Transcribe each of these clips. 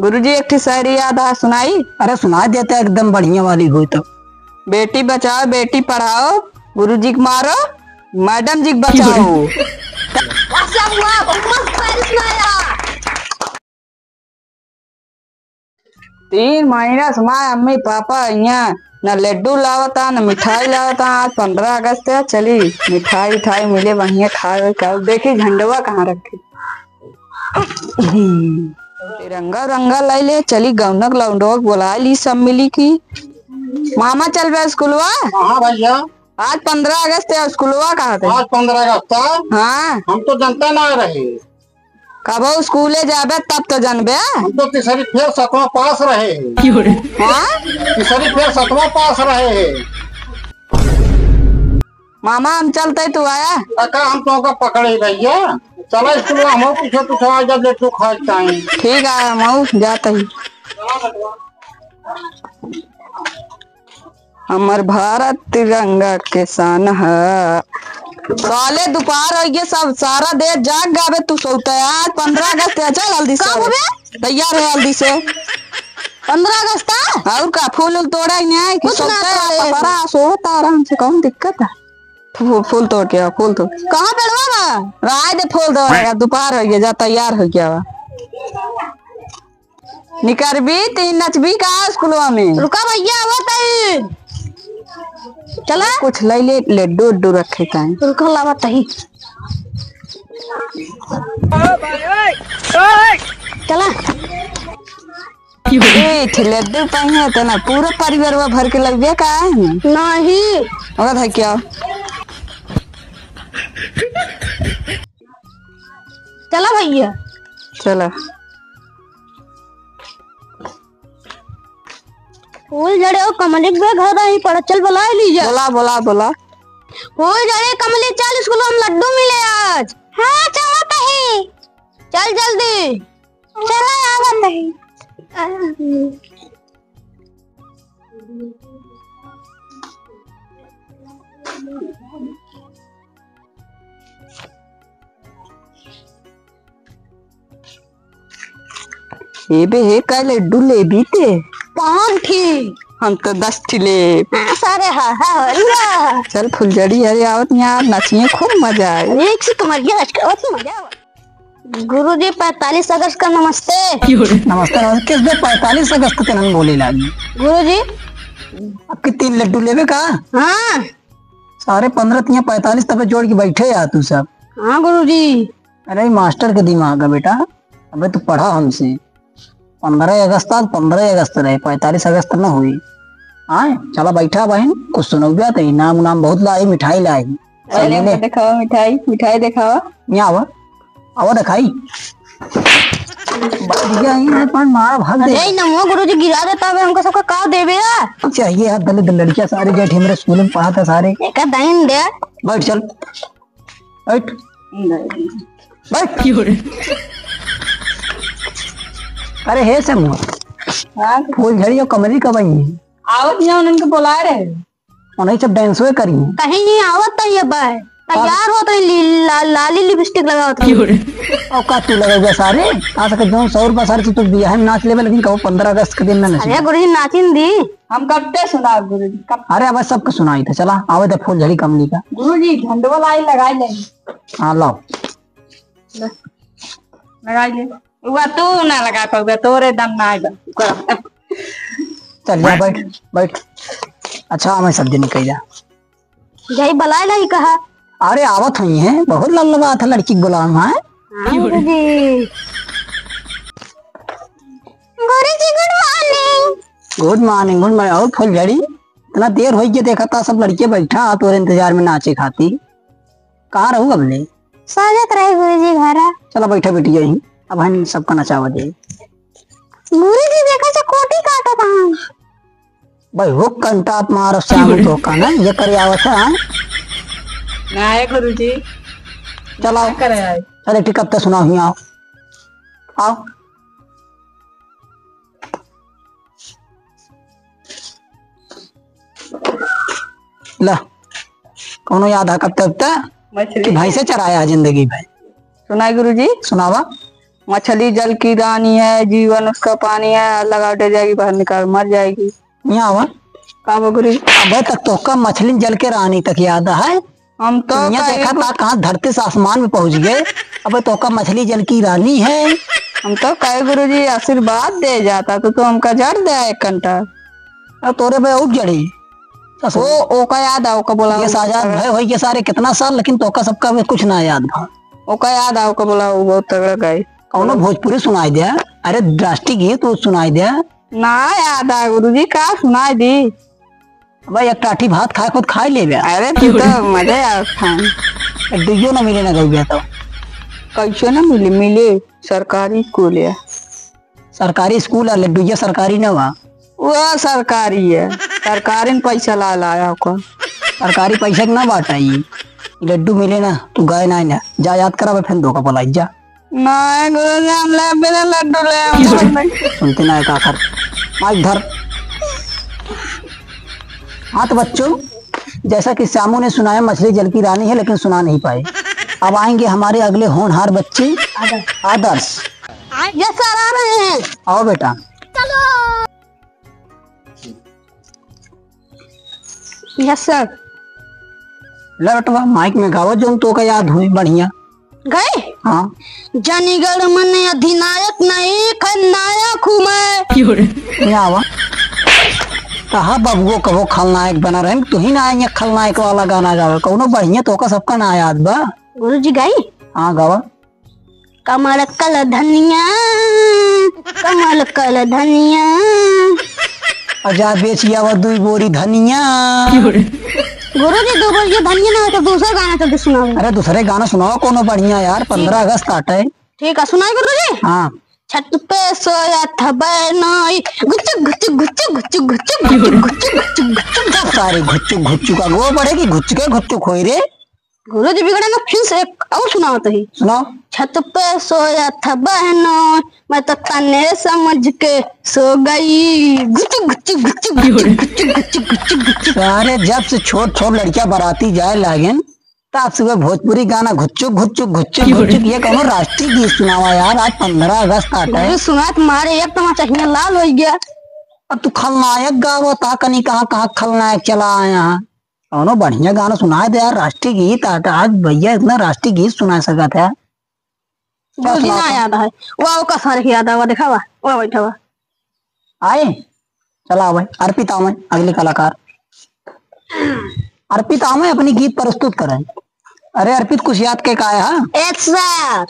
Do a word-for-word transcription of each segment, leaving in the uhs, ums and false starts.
गुरुजी, एक ठे शायरी याद आ, सुनाई? अरे, सुना देते, एकदम बढ़िया वाली होई तो। बेटी बचाओ, बेटी पढ़ाओ, गुरुजी के मारो, मैडम जी के बचाओ। अच्छा हुआ, बहुत मस्त शायरी सुनाया। तीन महीना से माय, अम्मी, पापा यहाँ न लड्डू लावता, न मिठाई लावता। आज पन्द्रह अगस्त है, चली मिठाई उठाई मिले, बढ़िया खाए का। देखी झंडवा कहाँ रखे। तिरंगा उरंगा लाई ले, चली गौनक लौंडोक बोला ली सब मिली की। मामा चल बे स्कूलवा। हाँ भैया। आज पन्द्रह अगस्त है, स्कूलवा कहाँ थे? आज पन्द्रह अगस्त है? हाँ। हम तो जनता ना रहे। कबो स्कूले जाबे तब तो जनबे। हम तो तीसरी फेल सतवाँ पास रहे हैं। हाँ? तीसरी फेल सतवाँ पास रहे हैं। मामा, हम चलते, तू आया? काका, हम तो का पकड़े भैया। चला स्कूल में, हम पीछे पीछे आ जा, ले तू खा टाइम। ठीक है, हम जाते ही। हमर भारत तिरंगा के शान ह। साले दोपहर होइ गए, सब सारा देश जाग गावे, तू सोता है। आज पन्द्रह अगस्त है, चल हल्दी से। का हो बे? तैयार है हल्दी से। पन्द्रह अगस्त है? और का, फूल उल तोड़ा ही नहीं है कि कुछ ना सोता है, तोड़े। पपरा सोता आराम से, कौन दिक्कत है? फू-, फूल तोड़ के आओ, फूल तोड़। कहाँ पेड़वा बा? राय दे फूल तोड़, यार दोपहर होइ गए, जा तैयार होइ गया बा। निकरबी, तीन नचबी का स्कूलवा में? रुका भैया, आवत हई। चला। कुछ लइ ले, लड्डू उड्डू रखे काहे। रुका, लावत हई। चला। ए, ठे लड्डू पाई है, तो ना पूरा परिवारवा भर के लइबे का है? नहीं। और है क्या? चला भैया। चला। फूल झड़ी और कमली के घर आई पड़ा, चल बुला लीजा। बोला, बोला, बोला। फूल झड़ी, कमली, चल स्कूल में लड्डू मिले आज। हाँ, चलत ही। चल जल्दी। चला, आवत ही। ए बे, हे, कै लड्डू लेबी ते? पाँच ठी। हम तो दस ठी लेब। हाँ, सारे, हाँ, हाँ, हाँ। चल फुलझड़ी, अरे आवत यहाँ नाचिए, खूब मजा आए। एक से कमरिया लचकावत मजा आवे। गुरुजी, पैंतालीस अगस्त का नमस्ते। नमस्ते, नमस्ते। किस बे पैंतालीस अगस्त के नाम बोले लागी? गुरुजी। अब के तीन लड्डू लेबे का? हाँ। सारे पन्द्रह तिया पैंतालीस तबे जोड़ के बैठे आ तू सब। हाँ गुरुजी। अरे मास्टर के दिमाग है बेटा, अबे तू पढ़ा हमसे। पन्द्रह अगस्त, आज पन्द्रह अगस्त रहे, पैंतालीस अगस्त न हुई। आए, चला बैठा बहन, कुछ सुनौबिया तो इनाम उनाम बहुत लाई, मिठाई लाई। अरे, ले, ले। दिखावा मिठाई, मिठाई दिखावा। यहाँ आवा, आवा दिखाई। बढ़िया ही है, पर मारा भाग दे। अरे, नमो गुरुजी, गिरा देता है, हमको सबका का देवे यार? चाहिए यार, दलित लड़कियां सारे, जेठ मेरे स्कूल में पढ़ा था सारे। एक दाइन दे। बैठ चल। बैठ। बैठ। अरे हे समूह। हाँ। फूलझड़ी और कमली कब आई है? आवत यहाँ उनके बुला रहे। उन्हें सब dance वे करी। कहीं नहीं आवत तो ये बाय। तैयार होत रही ली-, ला-, लाली lipstick लगावत रही। और का तू लगेगा सारे? आ सके जौन सौ रुपया सारे तू बियाह में नाच लेबे, लेकिन कहो पन्द्रह अगस्त के दिन ना नाच। अरे गुरुजी नाचिन दी। हम कब ते सुना गुरुजी, कब? अरे अब सबके सुनाई था, चला आवे तो फूलझड़ी कमली का। गुरुजी झंडवा लाई लगाई ले। हाँ लाओ। ले, लगाई ले। उआ तू ना लगा पाउबे, तोरे दम ना आइबा। चल जा बैठ, बैठ। अच्छा, हमें सब दिन कह जा। जाई बलाए लाई कहा। अरे आवत हुई है, बहुत लल्ला बात है, लड़की के बुलावा है। हाँ, गुरुजी। गुरुजी, good morning। Good morning, good morning। और फुलझड़ी, इतना देर होइ गया, देखा था सब लड़के बैठा, तोरे इंतजार में नाचे खाती। कहाँ रहू अब ले? स्वागत रहे गुरुजी घरा। चला बैठा बेटी, यहीं अब हम सबका नचावा दे। गुरुजी देखा से कोटी काटत हैं। भाई हुक कंटाप मारो श्याम तो का ना, ये करे आवत है, हाँ? ना है गुरुजी। चलाओ। क्या करे आए? चल एक टिकट तो सुनाओ, हियाँ आओ। आओ। ला, कौनो याद है कब तक तक मछली। कि भैंसे चराया जिंदगी भर? सुनाई गुरुजी। सुनावा। मछली जल की रानी है, जीवन उसका पानी है, हाथ लगा डर जाएगी, बाहर निकाल मर जाएगी। यहाँ आवा। का बा गुरुजी? अबे तक तोहका मछली जल के रानी तक याद है? हम तो दुनिया कहे देखा था कहाँ धरती से आसमान में पहुँच गए। अबे तोहका मछली जल की रानी है। हम तो कहे गुरुजी आशीर्वाद दे जाता तो तू हमका जड़ दे एक घंटा। अब तोरे पे और जड़ी। ससुर। ओ, ओका याद आओ, ओका बोला, ये साजाद भय होई के सारे कितना साल, लेकिन तोका सबका भी कुछ ना याद भा। ओका याद आओ, ओका बोला, वो बहुत तगड़ा गाई। कौनो भोजपुरी सुनाई दे, अरे राष्ट्रीय गीत वो सुनाई दे। ना याद आ गुरुजी, का सुनाई दी? भाई एक टाठी भात खाए खुद खाई लेबे। अरे तू तो मजे आवत खान। डुइयो ना मिले ना गई तो। कैसे ना मिले? मिले सरकारी स्कूल है। सरकारी स्कूल है, लड्डू ये सरकारी ना बा। वो सरकारी है, सरकारी में पैसा ला लाया ओकर। सरकारी पैसा के ना बाटा ई। लड्डू मिले ना, तू गाय ना ना। जा याद करावे फिर दो का पलाई जा। नहीं गुरुजी, हम ले बिना लड्डू ले हम सब नहीं। सुनते ना एक आखर। माइक धर। हाँ तो बच्चों, जैसा कि श्यामू ने सुनाया मछली जल की रानी है, लेकिन सुना नहीं पाए। अब आएंगे हमारे अगले होनहार बच्चे आदर्श। यस सर, आ रहे हैं। आओ बेटा। चलो। यस सर। ले बेटवा, माइक में गावा जौन तोका याद हुई बढ़िया। गए? हाँ। जनीगढ़ मन अधिनायक नहीं, खलनायक हूँ मैं। क्यों रे? यहाँ आवा। कहा बबुओ कबो खलनायक बना रहे, तू ही ना आएंगे खलनायक वाला गाना गावे, कौनो बढ़िया तोका सबका ना याद बा। गुरुजी गाई? हाँ गावा। कमर कल धनिया, कमर कल धनिया। और जा बेच आवा दुई बोरी धनिया। गुरुजी, दो बोरी धनिया ना हो तो दूसरा गाना तो सुनाओ। अरे दूसरे गाना सुनाओ कोनो बढ़िया यार, पन्द्रह अगस्त आटे। ठीक है, सुनाई गुरुजी। हाँ। छत पे सोया था बहनोई, गुच्चू, गुच्चू, गुच्चू। जा सारे घुच्चू, घुच्चू का गो बढ़ेगी, घुच्चू के घुच्चू खोई रे। गुरुजी बिगड़े ना, फिर से एक और सुनाओ तो ही। सुनाओ। छत पे सोया था बहनों, मैं तो तन्ने समझ के सो गई। गुचु, गुचु, गुचु, गुचु, गुचु, गुचु, गुचु, गुचु। अरे, जब से छोट छोट लड़कियां बराती जाए लागेन, तब से वे भोजपुरी गाना घुच्चुक, घुच्चुक, घुच्चुक, घुच्चुक, ये कौनो राष्ट्रीय गीत सुनावा यार, आज पन्द्रह अगस्त आटा है। गुरुजी सुनात मारे एक तमाचा हियां लाल हो गया। अब तू खलनायक गावत हा, कनी कहाँ, कहाँ खलनायक चला आया है। कौनो बढ़िया गाना सुनाए दे यार, राष्ट्रीय गीत। आज, आज भैया इतना राष्ट्रीय गीत सुना सकत है। का गुरुजी ना सुनाता? याद है। वाह, ओका सारे के याद आवा, देखा वा, वाह, बैठा वा। आए, चला आवे, अर्पित आवे, अगले कलाकार। अर्पित आवे, अपनी गीत प्रस्तुत करें। अरे अर्पित, कुछ याद के का है, हाँ? यस सर।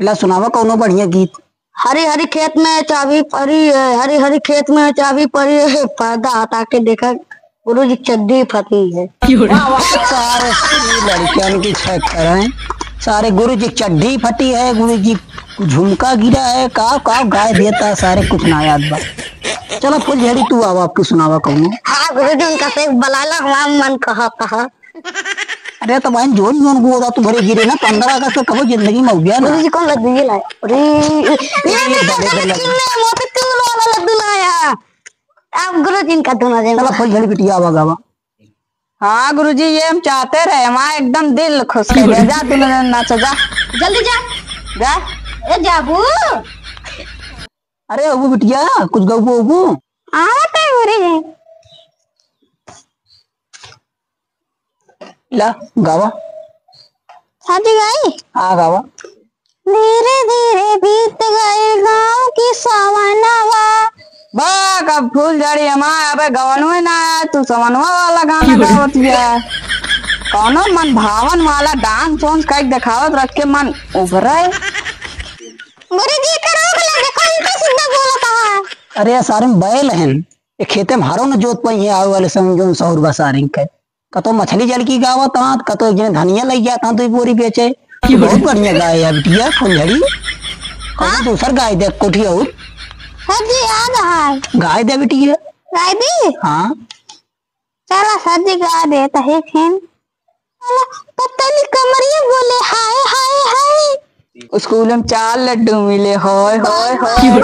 ला सुनावा कौनो बढ़िया गीत। हरी हरी खेत में चाबी पड़ी है, हरी हरी खेत में चाबी पड़ी है, पर्दा हटा के देखा गुरुजी चड्डी फटी है। वाह, वाह, सारे ई लड़कियन की चक्कर है। सारे गुरुजी चड्डी फटी है, गुरुजी झुमका गिरा है, का, का गाय देता, सारे कुछ ना याद बा। चलो फुलझड़ी तू आवा, आपकी सुनावा कौनो। हाँ गुरुजी, उनका से बलाला हमारा मन कहा कहा। अरे तो बहन, जोन जोन गोदा तू भरे गिरे ना, पन्द्रह अगस्त कबो जिंदगी में हो गया ना। गुरुजी कौन लग गई लाई? अरे, ये ये तो बड़े बड़े लड्डू। किन्ने मोतीचूर वाला लड्डू लाया। अब गुरुजी इनका दोनों जन। चला फुलझड़ी बिटिया आवा गावा। हाँ गुरुजी, ये हम चाहते रहे, हमारा एकदम दिल खुश कर दिया। जा दोनों जन नाचो, जा। जल्दी जा। जा। ए जाबू। अरे अबू बिटिया, कुछ गौबू अबू? आवत है गुरुजी। ला गावा। साथी गाई? हाँ गावा। धीरे धीरे बीत गए गाँव की सवनवा। बा, कब फुलझड़ी हमार, अबे गवनवे ना आया, तू सवनवा वाला गाना गावत बिया। कौनो मन भावन वाला डांस वांस कइके देखावत रख के मन उभरे। गुरुजी, एकर रोक लगे, कौन तो सीधा बोलत हा? अरे, सारे में बैल हन, ये खेते में हरो न जोत पाई है, आवे वाले समय जोन सहूर बा सारे के। कतो मछली जल की गावत हाँ, कतो एक जने धनिया लई जात हाँ, दुई बोरी बेचे। बहुत बढ़िया गाय है बिटिया फुलझड़ी। कौनो हाँ? दूसर गाय दे कोठी और। सर जी, याद है। गाय दे बिटिया। गाय दी? हाँ। चला सर जी, गा दे तहे फिन। चला, पतली कमरिया बोले, हाय, हाय, हाय। स्कूल में चार लड्डू मिले, होय, होय, होय।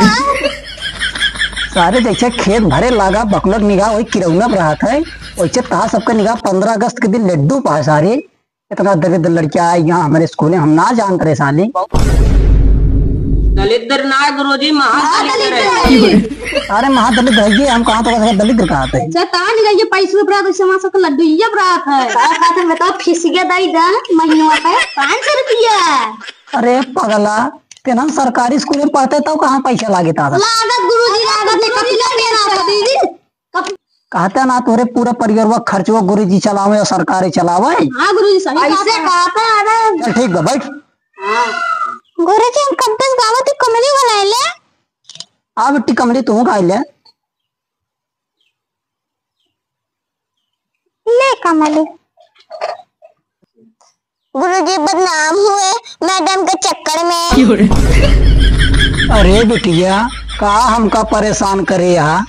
सारे जैसे खेत भरे लागा, बकलोक निगाह वही किरौना पर रहत है, वैसे तहा सबके निगाह पन्द्रह अगस्त के दिन लड्डू पा सारे। इतना दरिद्र लड़किया आए यहाँ हमारे स्कूल में, हम ना जानत रहे साले। दलिद्र ना गुरुजी, महादलिद्र है। अरे महादलिद्र है ये, हम कहाँ तो दलिद्र कहा थे। शैतान का ये पैसे बरात है, समोसा का लड्डू ये बरात है। का खाते में तो फिस गया दाई जान महीनों पे पाँच सौ रुपया। अरे पगला, तेना सरकारी स्कूल में पढ़ते तो कहाँ पैसा लागे था? लागत गुरुजी, लागत है, कब गुरुजी, लागत है, लागत है। कब? कहता ना तोरे पूरा परिवार वा खर्चवा गुरुजी चलावे और सरकारे चलावे। हाँ गुरुजी, सही ऐसे बात है। कहता है ना। चल ठीक बा, बैठ। हाँ। गुरुजी, हम कब तक गावत ही कमली वाला है ले? आ बिट्टी कमली, तू का ले? ले कमली। गुरुजी बदनाम हुए मैडम के चक्कर में। अरे बिटिया, का हमका परेशान करे हा?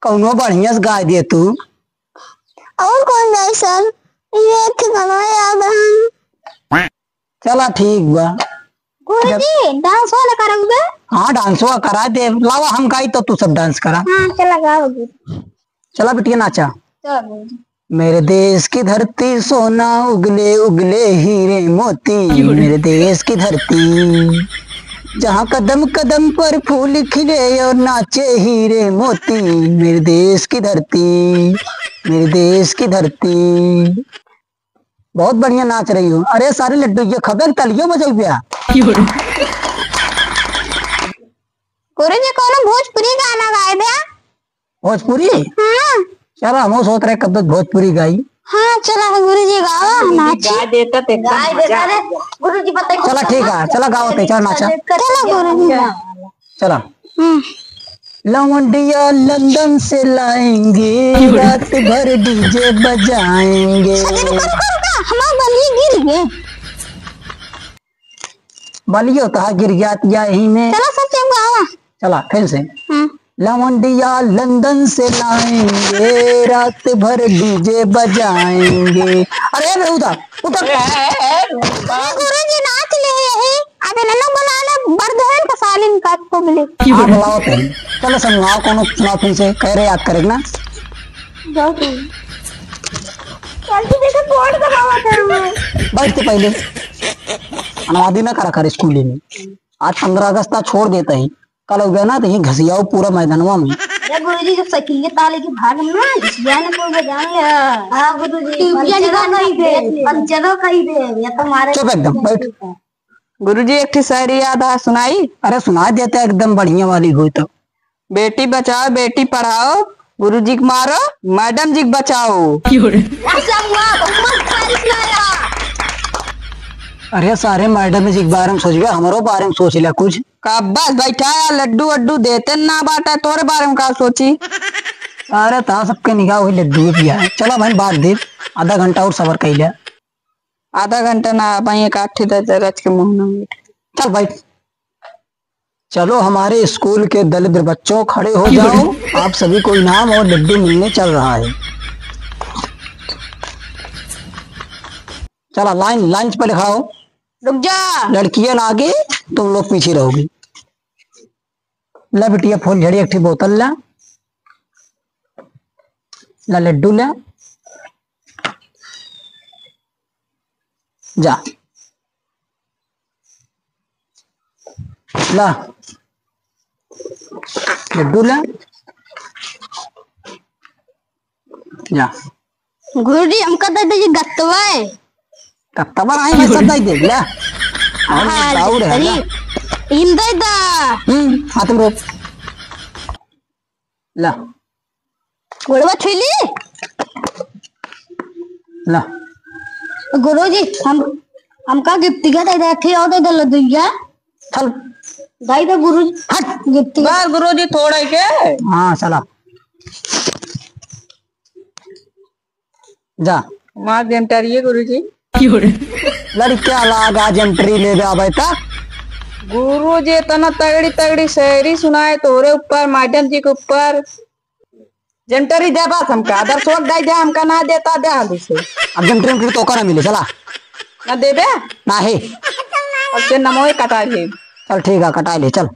कौनो बढ़िया से गाय दे तू। और कौन गाय सर? ये ठिकाना याद है। चला ठीक बा। गुरुजी, डांस वाला कराओगे? हाँ, डांस वाला करा दे। लावा हम गाई तो तू सब डांस करा। हाँ, चला गाओ गुरुजी। चला बिटिया नाचा। चलो। मेरे देश की धरती सोना उगले उगले हीरे मोती, मेरे देश की धरती जहाँ कदम कदम पर फूल खिले और नाचे हीरे मोती, मेरे देश की धरती, मेरे देश की धरती। बहुत बढ़िया नाच रही हो। अरे सारे लड्डू ये खबे तालियों बजाई भैया। गुरुजी कौनो भोजपुरी गाना गाए भैया। भोजपुरी? हाँ। चला, हम सोच रहे कब तक भोजपुरी गाई। हाँ, चला गुरुजी गावा, नाची। गाय देता ते गाय देता रे। गुरुजी बताइए। चला ठीक है, चला गाओ ते, चला नाचा। चला गुरुजी। चला। हम्म। लवंडिया लंदन से लाएंगे, रात भर डीजे बजाएंगे। अरे रुका, रुका, रुका, हमार बलिया गिर गए। बलियो तो गिर जात यही में। चला सब केहू गावा। चला फिर से। हाँ। लवंडिया लंदन से लाएंगे, रात भर डीजे बजाएंगे। अरे, अरे, उधर, उधर। अरे गुरुजी नाच ले यही। अब इन्हें लोग बुला ले, बर्दहन का सालिन का को मिले। हाँ, बुलाओ तुम। चलो सुनाओ, कौनो सुनाओ तुमसे, कह रहे याद करेगा ना। जाओ तुम। जल्दी देखो, कौन सा बाबा था वो? बैठ के पहले। अनुवादी ना करा कर स्कूल में। आज पन्द्रह अगस्त था, छोड़ देते हैं। कल हो गया ना, तो यहीं घसियाओ पूरा मैदानवा में। अरे गुरुजी, जब साइकिल के ताले की भाग ना, घसिया ने कोई बजान ले। हाँ गुरुजी, टिबिया पंचर निकाल कही दे, पंचर कही दे, या तो मारे। चुप एकदम, बैठ। गुरुजी, एक ठे शायरी याद आ, सुनाई? अरे सुना देते, एकदम बढ़िया वाली हुई तो। बेटी बचाओ, बेटी पढ़ाओ, गुरुजी के मारो, मैडम जी के बचाओ। अच्छा हुआ, बहुत सारी सुनाया। अरे सारे मैडम जी के बारे में सोचिबे, हमरो बारे में सोच ले कुछ। का बस बैठा है, लड्डू वड्डू देते ना बाटा, तोरे बारे में का सोची? अरे ता सबके निगाह हुई लड्डू पिया है। चला भाई, बात दे, आधा घंटा और सबर कर ले। आधा घंटा ना, अब एक आठ दे दे रच के मुंह ना मीठ। चल भाई। चलो हमारे स्कूल के दलिद्र बच्चों, खड़े हो जाओ, आप सभी को इनाम और लड्डू मिलने चल रहा है। चला लाइन, लाइन पे खड़ा हो। रुक जा। लड़कियां ना आगे, तुम लोग पीछे रहोगी। ला बिटिया फूलझड़ी एक ठे बोतल ला, ला लड्डू ला, जा ला लड्डू ला, जा। गुरुजी, हमका दे दीजिए गत्तवा है। गत्तवा नहीं, मैं सब दे दे, ले। हाँ, और है अरे, ना? इम दे दा। हम्म, हाथ में रोक। ला। गोड़वा छुई ली? ला। गुरुजी, हम, हमका गिफ्ट का दे दे, थे और दे दे लड्डू या। चल। दे दे गुरुजी। हट। गिफ्ट का। बस गुरुजी, थोड़ा ही के। हाँ, चला। जा। मार जेमटरिए गुरुजी। लड़किया लाग आज एंट्री ले जावे ता। गुरुजी इतना तगड़ी तगड़ी शायरी सुनाए तोरे ऊपर, मैडम जी के ऊपर। जेमटरी दे बस हमका, अदर सोच दे दे, हमका ना देता दे हाली से। अब जेमटरी उमटरी तो ओका ना मिले, चला। ना देबे? ना है। अब से नमोए कटा ले। चल ठीक है, कटा ले, चल।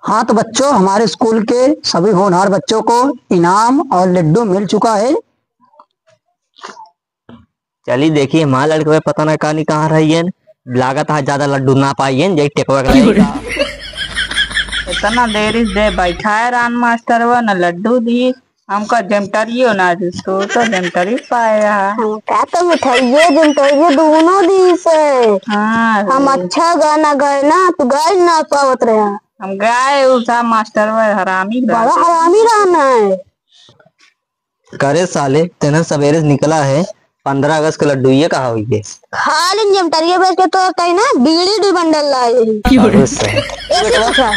हाँ, तो बच्चों, हमारे स्कूल के सभी होनहार बच्चों को इनाम और लड्डू मिल चुका है। चली देखी, हमार लड़कवे पता ना कहाँ नहीं कहाँ रहियन, लागत है ज्यादा लड्डू ना पाइए, यही टेकवा के लाएगा। इतना देरी से बैठा है रान मास्टरवा, न लड्डू दी, हमका जेमटरियो ना दी, तो, तो जेमटरी पाए रहा। हमका तो मिठाइये जेमटरिये दोनों दी से। हाँ। हम अच्छा गाना गाए ना, तू गाए ना पावत रहा। हम गाए उठा मास्टरवा हरामी बा। बड़ा हरामी रहना है। करे साले, तेना सबेरे से निकला है, पन्द्रह अगस्त के लड्डू ये कहा हुई है? खा लेन जेमटरिया बेच के तो तई ना बीड़ी डी बंडल लाए। अरे सर। ऐसे कहा?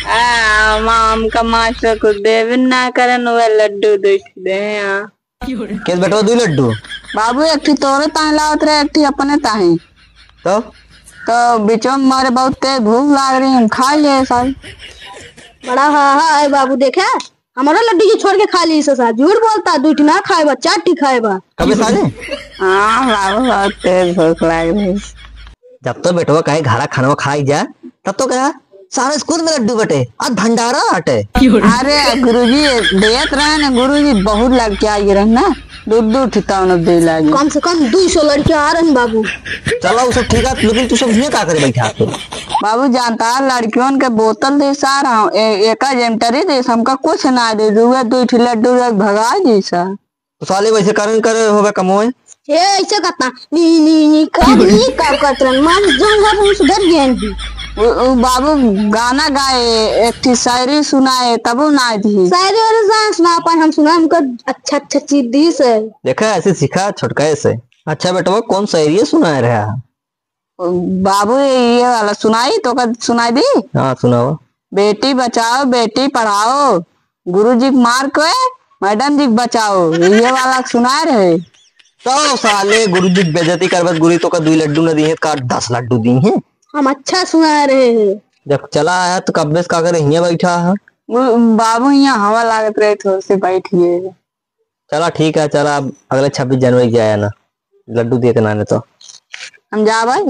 आ, माम का मास्टर को देवे ना करन, वह लड्डू देख दे यहाँ। केस बेटवा दुई लड्डू? बाबू, एक ठी तोरे ताई लावत रहे, एक ठी अपने ताई। तो? तो बिचवा में मारे बहुत तेज भूख लाग रही, हम खा लिए साल। बड़ा हा हा है बाबू, देखे? हमारा लड्डू ये छोड़ के खा ली ससा। झूठ बोलता, दू ठी ना खाए बा, चार ठी खाए बा। कबे साले? हाँ बाबू, बहुत तेज भूख लाग रही। जब तो बेटवा कहे घरा खानवा खाई जा, तब तो कहा सारा स्कूल में लड्डू बटे, आज भंडारा हटे। अरे गुरुजी देत रहे ना, गुरुजी बहुत लग के आई रहे ना, दू दू ठी तौन दे लागी। कम से कम दू सौ लड़के आ रहे हैं बाबू। चला वो सब ठीक है, लेकिन तू सब हियाँ का करे बैठा है? बाबू जानता है लड़कियों के बोतल दे सार हम, ए-, एका जेमटरी दे, हमका कुछ ना दे, दुए दू ठी लड्डू दे भगा दी सा। तो साले वैसे करन करे होबे कमोए। हे, ऐसे कहता, नी, नी, नी, का, नी, का करत रहन? मान जाऊंगा, हम सुधर गए हैं। उ, उ बाबू गाना गाए, एक ठी शायरी सुनाए, तबो ना दी। शायरी वायरी ना सुना पाए, हम सुना, हमको अच्छा, अच्छा चीज दी से। देखा, ऐसे सीखा छोटका से। अच्छा बेटवा, कौन शायरी सुनाए रहा? बाबू, ये, ये वाला सुनाई, तोका सुनाई दी? हाँ, सुनाओ। बेटी बचाओ, बेटी पढ़ाओ, गुरुजी के मार के मैडम जी के बचाओ, ये वाला सुनाए रहे। तो साले गुरुजी के बेइज्जती करबत, गुरुजी तोका दुई लड्डू न दिए, का दस लड्डू दी हैं। हम अच्छा सुनाए रहे हैं। जब चला आया तो कब्बे से का करे हियाँ बैठा है? वो बाबू हियाँ हवा लागत रहे, थोड़े से बैठ गए। चला ठीक है, चला अब अगले छब्बीस जनवरी के आया ना, लड्डू दिए के नाने तो। हम जाबे।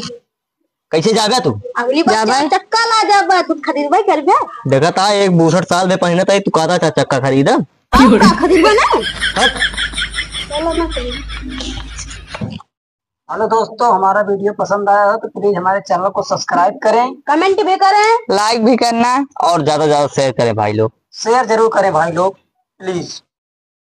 कैसे जाबे तू? अगली बार जाबे। चार चक्का ला जाबे, तू खरीदबे करबे। देखा था एक बूसठ साल में पहने था, तू कहता चार चक्का खरीदा। अब का खरीदबे ना? हट। चलो ना खरीद। हेलो दोस्तों, हमारा वीडियो पसंद आया हो तो प्लीज हमारे चैनल को सब्सक्राइब करें, कमेंट भी करें, लाइक भी करना और ज्यादा से ज्यादा शेयर करें भाई लोग। शेयर जरूर करें भाई लोग, प्लीज।